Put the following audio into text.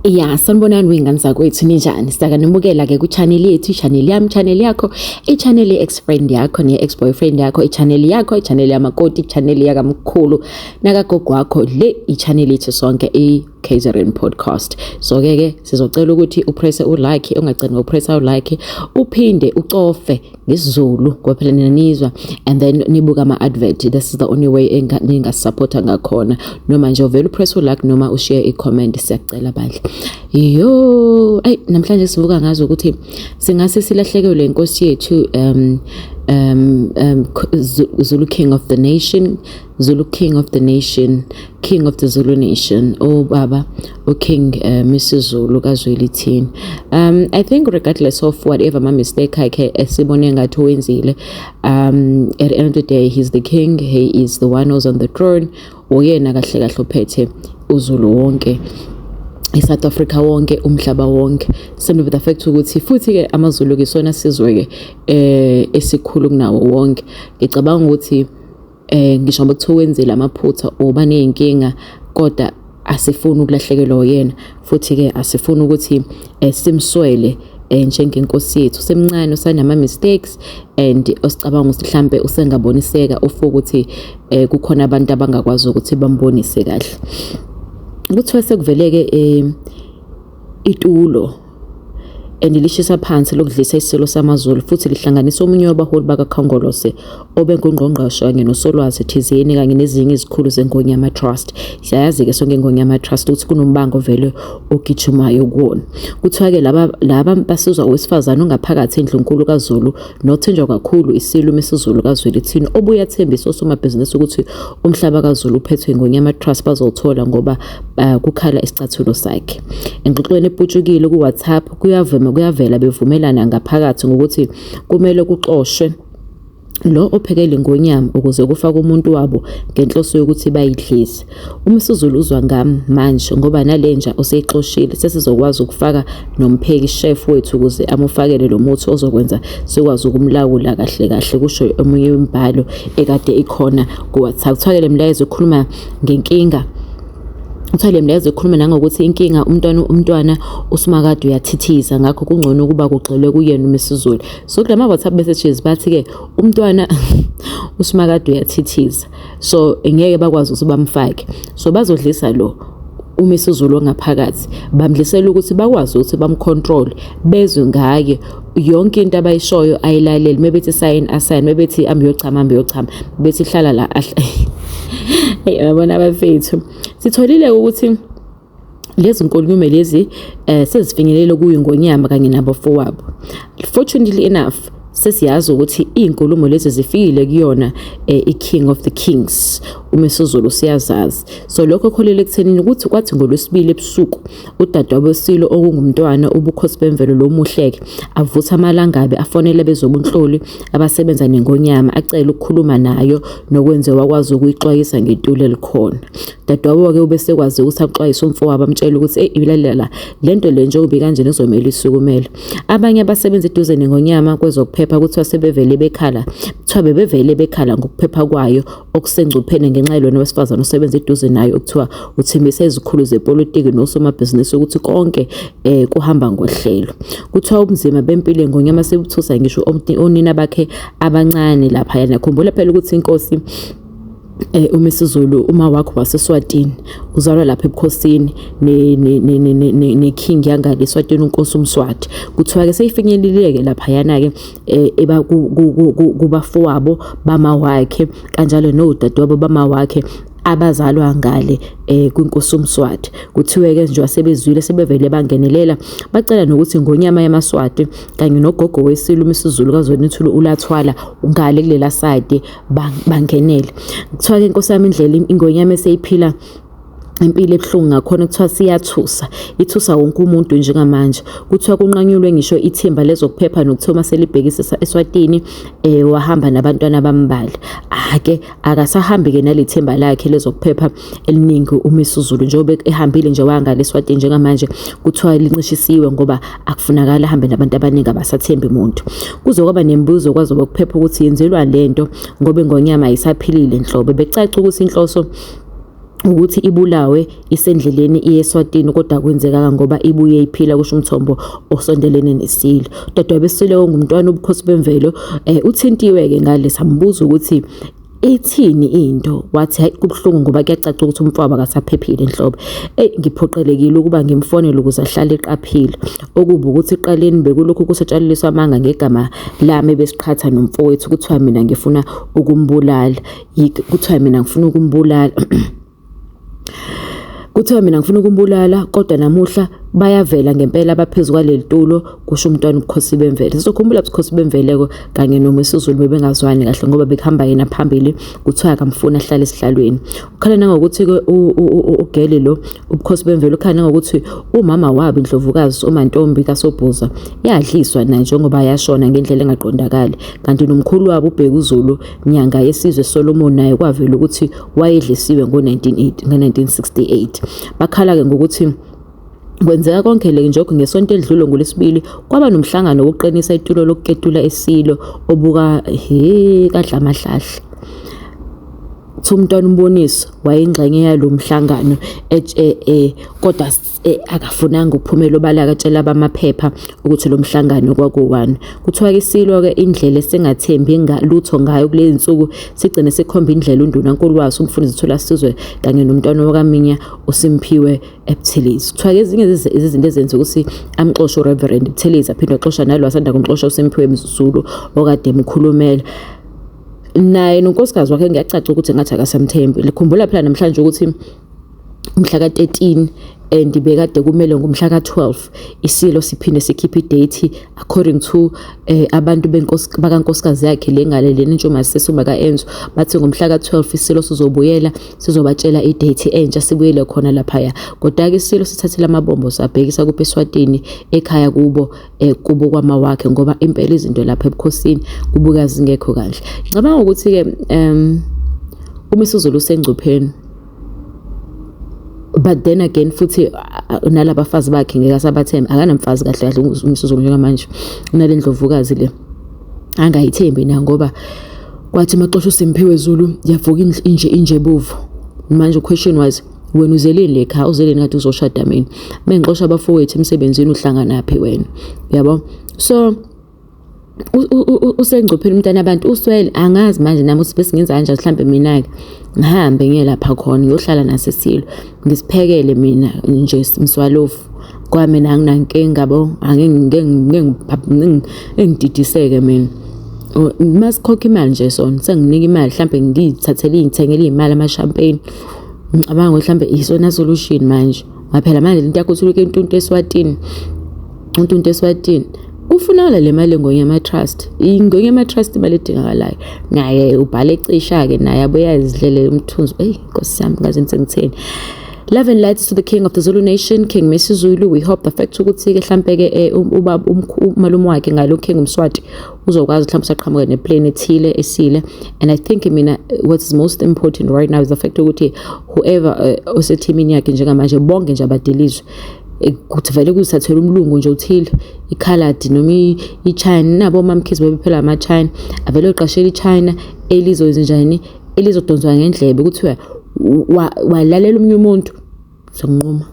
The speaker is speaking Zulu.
Ya, sanibonani wey'ngane zakwethu, ninjani? Siyakanimukela-ke ku-channel yethu, i-channel yami, channel yakho, i-channel ye-ex friend yakho ne-ex boyfriend yakho, i-channel yakho, i-channel yamakoti, i-channel yakamkhulu nakagogo wakho. Le i-channel yethu sonke, i-KZN Podcast. So-ke ke sizocela ukuthi upresse u-like, ungagcini ngokupressa u-like, uphinde ucofe ngesiZulu ngoba phela nina nizwa, and then nibuka ama-advert. This is the only way ningasupporta ngakhona, noma nje uvele upress u-like noma ushiye i-comment. Siyacela bandla. Yo, ayi, namhlanje sivuka ngazo ukuthi singase silahlekelwe inkosi yethu, Zulu King of the nation, Zulu King of the nation, King of the Zulu nation, ubaba uKing Misuzulu kaZwelithini. I think regardless of whatever ma mistake akhe esibone ngathi wenzile, at the end of the day he's the king, he is the one who's on the throne. Uyena kahle kahle uphethe uZulu wonke, iSouth Africa wonke, umhlaba wonke, simply with the fact ukuthi futhi ke amaZulu ke sona sizwe ke esikhulu kunawo wonke. Ngicabanga ukuthi ngisho ngoba kuthiwa wenzile amaphutha uba nezinkinga, kodwa asifuni ukulahlekelwa uyena, futhi ke asifuni ukuthi simswele njengenkosi yethu. Semncane, usanama mistakes and osicabanga ukuthi mhlambe usengaboniseka ufuka ukuthi kukhona abantu abangakwazi ukuthi bambonise kahle. Kuthiwa sekuveleke itulo and lishisa phansi lokudlisa isilo samaZulu, futhi lihlanganisa omunye wabaholi bakaKhongolose obengungqongqoshe kanye nosolwazi thizeni kanye nezinye izikhulu zeNgonyama Trust. Siyayazi-ke sonke iNgonyama Trust ukuthi kunombango vele ogijimayo kuwona. Kuthiwa-ke laba basizwa owesifazane ongaphakathi endlunkulu kaZulu nothenjwa kakhulu, isilo uMisuzulu kaZwelithini, obuye athembise osomabhizinisi ukuthi umhlaba kaZulu uphethwe iNgonyama Trust, bazowuthola ngoba kukhala isicathulo sakhe. Engxoxweni eputshukile ku-WhatsApp kuyavuma, kuyavela bevumelana ngaphakathi ngokuthi kumele kuxoshwe lo ophekele ingonyama ukuze kufake umuntu wabo ngenhloso yokuthi bayidlise. UMisuzulu uzwa ngami manje ngoba nalenja useyixoshile, sesizokwazi ukufaka nompheki chef wethu ukuze amufakele lo muthi ozokwenza sikwazi ukumlawula kahle kahle, kusho omunye umbhalo ekade ikhona ku-WhatsApp. Kuthiwa-ke le mlayezo ikhuluma ngenkinga. Kuthiwa le mlayezo ikhuluma nangokuthi inkinga umntwana uSimakade uyathithiza, ngakho kungcono ukuba kugxilwe kuyena uMisuzulu. So kulama WhatsApp messages bathi-ke umntwana uSimakade uyathithiza, so ngeke bakwazi ukuthi bamfake, so bazodlisa lo uMisuzulu ongaphakathi, bamdlisela ukuthi bakwazi ukuthi bamcontrol, bezwe ngaye yonke into abayishoyo, ayilaleli. Mebethi sign, asayine; mebethi ambiyochama, ambiyochama; bethi hlala la. Hey, yabona abafethu, sitholile ukuthi lezi nkulumo lezi sezifinyelele kuyo ingonyama kanye nabafowabo. Fortunately enough, sesiyazi ukuthi iy'nkulumo lezi zifikile kuyona i-King of the Kings uMisuzulu, siyazazi. So lokho kholele ekuthenini ukuthi kwathi ngolwesibili ebusuku udadewabo wesilo okungumntwana ubukhosi bemvelo lomuhleke avutha amalangabi, afonele bezobunhloli abasebenza nengonyama, acela ukukhuluma nayo nokwenze wakwazi ukuyixwayisa ngetulo elikhona. Dadewabo-ke ubesekwazi ukuthi axwayise umfowabo, amtshele ukuthi eyi, ilalela la lento le njengoba ikanjena izomele isukumele. Abanye abasebenza eduze nengonyama kwezokuphepha kuthiwa sebevele bekhala, kuthiwa bebevele bekhala ngokuphepha kwayo okusengcupheni ngenxa yalona wesifazane osebenza eduze nayo okuthiwa uthembise izikhulu zepolitiki nosomabhizinisi ukuthi konke kuhamba ngohlelo. Kuthiwa ubunzima bempilo engonyama sebuthusa ngisho onina bakhe abancane laphayana. Khumbula phela ukuthi inkosi uMisuzulu uma wakho waseSwatini, uzalwa lapha ebukhosini ne-king yangale eSwatini, unkosi uMswati. Kuthiwa-ke seyifinyelile-ke laphayana-ke eba kubafowabo bama wakhe kanjalo nodadewabo bama wakhe. abazalwa ngale kwinkosi uMswati. Kuthiwe-ke njengoba sebezwile sebevele bangenelela bacela nokuthi Ngonyama yamaSwati kanye nogogo weSilo uMisuzulu kaZwelithini uLathwala ngale kulela side bangenele. Kuthiwa-ke inkosi yami indlela iNgonyama eseyiphila impilo ebuhlungu ngakhona kuthiwa siyathusa, ithusa wonke umuntu njengamanje. Kuthiwa kunqanyulwe ngisho ithimba lezokuphepha nokuthiwa uma selibhekise eSwatini wahamba nabantwana bambali. Ake akasahambi-ke nale thimba lakhe lezokuphepha eliningi uMisuzulu njengoba ehambile nje wangale eSwatini njengamanje kuthiwa lincishisiwe ngoba akufunakali ahambe nabantu abaningi abasathembi muntu. Kuze kwaba nemibuzo kwazoba kuphepha ukuthi yenzelwa lento ngoba iNgonyama ayisaphilile nhlobo. Bekucaca ukuthi inhloso ukuthi ibulawe isendleleni iye eSwatini kodwa akwenzekanga ngoba ibuye iphila kusho umthombo osondelene neSilo. Dadewabo Esilo ongumntwana ubukhosi bemvelo uthintiwe-ke ngale sambuza ukuthi ithini into wathi hayi kubuhlungu ngoba kuyacaca ukuthi umfowabo akasaphephile nhlobo. Eyi ngiphoqelekile ukuba ngimfonele ukuze ahlale eqaphile. Okubi ukuthi ekuqaleni bekulokhu kusatshalaliswa amanga ngegama lami besiqhatha nomfowethu kuthiwa mina ngifuna ukumbulala. Kuthiwa mina ngifuna ukumbulala. Kuthiwa mina ngifuna ukumbulala kodwa namuhla bayavela ngempela abaphezu kwaleli tulo kusho umntwana ubukhosi bemvelo. Sizokhumbula ubukhosi bemveleko kanye noMisuzulu bebengazwani kahle ngoba bekuhamba yena phambili kuthiwa akamfuni ahlale esihlalweni. Ukhala nangokuthi-ke ugele lo ubukhosi bemvelo ukhala nangokuthi umama wabo indlovukazi uMantombi kaSobhuza yadliswa naye njengoba yashona ngendlela engaqondakali kanti nomkhulu wabo uBhekuzulu Nyanga yesizwe Solomon naye kwavela ukuthi wayedlisiwe ngo-1968. Bakhala-ke ngokuthi kwenzeka konke le njengoba ngesonto elidlule ngoLwesibili kwaba nomhlangano wokuqinisa itulo lokuketula isilo obuka he kaDlamahlahla. Kuthiwa umntwana uMboniso wayengxenye yalo mhlangano kodwa akafunanga ukuphumela obala akatshela abamaphepha ukuthi lo mhlangano kwakuwani. Kuthiwa-ke isilo-ke indlela esingathembi lutho ngayo kulezi nsuku sigcine sikhomba indlela undunankulu waso umfundisi Thulasizwe kanye nomntwana wakaMinya uSimphiwe Buthelezi. Kuthiwa-ke ezinye izinto ezenza ukuthi amxoshe uReverend Buthelezi aphinde axosha nalo asanda kumxosha uSimphiwe Mzulu okade emkhulumela. Naye nonkosikazi wakhe kuyacaca ukuthi ngathi akasamthembi. Likhumbula phela namhlanje ukuthi umhla ka-13 and bekade kumele ngomhla ka-12 isilo siphinde sikhiphe idate according to abantu benkosi bakankosikazi yakhe le ngale lena intshumasisi ka-Enzo bathi ngomhla ka-12 isilo sizobuyela sizobatshela idate entsha sibuyele khona laphaya. Kodwa-ke isilo sithathile amabombo sabhekisa kuphi eSwatini ekhaya kubo kubo kwamawakhe ngoba impela izinto lapha ebukhosini kubuka zingekho kahle. Ngicabanga ukuthi-ke uMisuzulu usengcupheni but then again futhi nalabafazi bakhe ngeke asabathembe akanamfazi kahle kahle uMisuzulu njengamanje unale ndlovukazi le angayithembi na ngoba kwathi maxosha uSimphiwe Zulu yavuka inje injebovu manje question was wena uzeleni le khaya uzeleni kade uzoshada mina mengixosha abafowethu emsebenzini uhlanganaphi wena yabo so usengcupheni umntana abantu uswele angazi manje nami ukuthi bese ngenza kanjani mhlambe mina-ke ngihambe ngiye lapha khona ngiyohlala nasesilo ngisiphekele mina nje mswalofu kwami anginankinga bo angeke ngididiseke mina masikhokha imali nje sona senginika imali mhlambe ngiyithathele ngithengele iy'mali ama-champagne ngicabanga ukuthi mhlambe isona solution manje ngaphela manje lento yakho uthi intuntu eSwatini untuntu eSwatini kufunakala le mali eNgonyama Trust iNgonyama Trust imali edingakalayo naye ubhale ecisha-ke naye abuye azidlele umthunzi eyi nkosi yami ngaze ngitheni. Love and light to the king of the Zulu nation, King Misuzulu. We hope the fact ukuthi-ke hlampe-ke ubaba umalume wakhe ngalo King uMswati uzokwazi mhlawumbe usaqhamuka neplan ethile esile and I think mina what is most important right now is the fact ukuthi whoever osethimini yakhe njengamanje bonke nje abadilizwe kuthi vele kuzithathela umlungu nje uthile ikhaladi noma i-China nabo oMaMkhize bebephela ama-China avele oqashela i-China elizozenjani elizodonswa ngendlebe kuthiwa walalela omunye umuntu sokunquma.